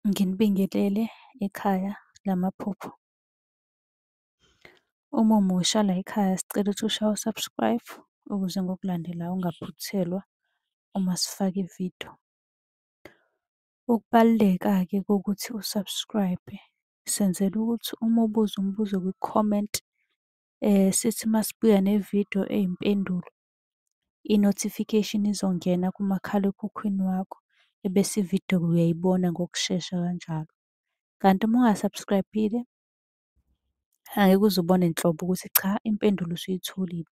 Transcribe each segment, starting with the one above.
Nginibingelele ekhaya lamaphupho. Uma umusha layikhaya sicela ukuthi ushaye u-subscribe ukuze ngokulandelayo ungaphuthelwa uma sifaka ividiyo. Ukubaluleka-ke kokuthi u-subscribe-e, senzela ukuthi uma ubuza umbuzo kwi-comment, sithi uma sibuya nevidiyo eyimpendulo, i-notification izongena kumakhalekhukhwini wakho, ebese ividiyo uyayibona ngokushesha kanjalo. Kanti uma unga-subscribe-ile, angeke uze ubone nhlobo ukuthi cha impendulo usuyitholile.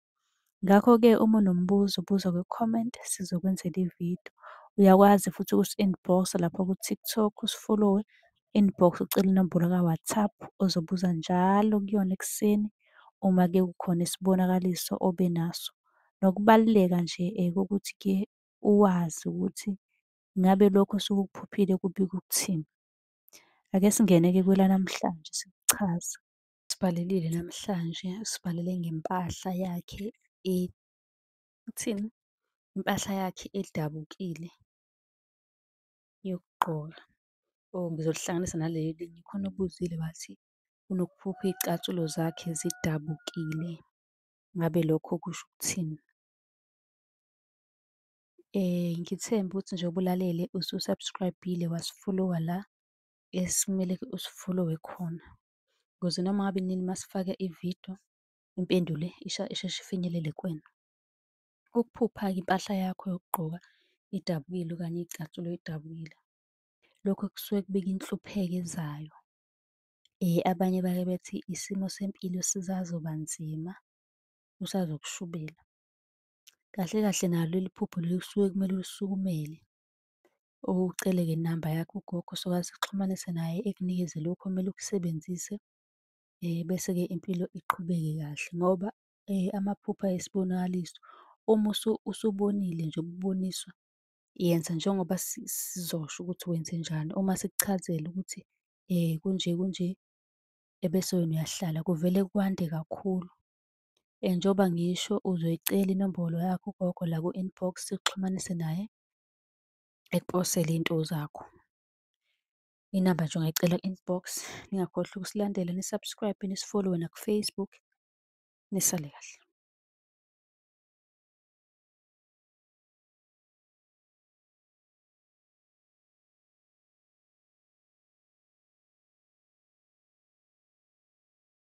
Ngakho-ke uma unombuzo buza kwi-comment sizokwenzela ividiyo. Uyakwazi futhi ukusi-inbox-a lapha ku-TikTok, usifolowe, inbox ucele inombolo ka-WhatsApp ozobuza njalo kuyona ekuseni uma-ke kukhona isibonakaliso obe naso. Nokubaluleka nje kokuthi-ke uwazi ukuthi ngabe lokhu osuke ukuphuphile kubika ukuthini. Ake singene-ke kwelanamhlanje sikuchaze. Usibhalelile namhlanje, usibhalele ngempahla yakhe uthini? Impahla yakhe edabukile yokugqoka. Oh, ngizolihlanganisa naleli elinye. Khona obuzile wathi unokuphupha iy'cathulo zakhe zidabukile. Ngabe lokho kusho ukuthini? Ngithembe ukuthi njengoba ulalele usu-subscribe-ile, wasifolowa la esimele usifolowe khona, ukuze noma ngabe inini uma sifaka ividiyo, impendulo isheshe ifinyelele kuwena. Ukuphupha-ke impahla yakho yokugqoka idabukile okanye iy'cathulo y'dabukile, lokho kusuke kubika inhlupheko ezayo. Abanye bake bethi isimo sempilo sisazoba nzima, kusazokushubela. Kahle kahle nalo leli phupho leli kusuke kumele ulisukumele, ucele-ke inamba yakhe ugogo sokwazi sikuxhumanise naye ekunikeze lokhu okumele ukusebenzise, bese-ke impilo iqhubeke kahle ngoba amaphupho ayisibonakaliso. Uma usubonile nje ububoniswa, yenza njengoba sizosho ukuthi wenzenjani. Uma sikuchazela ukuthi kunje kunje, ebese wena uyahlala, kuvele kwande kakhulu. Njengoba ngisho uzoyicela inombolo yakhe ugogo la ku-inbox, sikuxhumanise naye, ekuposele iy'nto zakho. Inamba nje ungayicela ku-inbox. Ningakhohlwa ukusilandela ni-subscribe-e, nisifolowe naku-Facebook. Nisale kahle.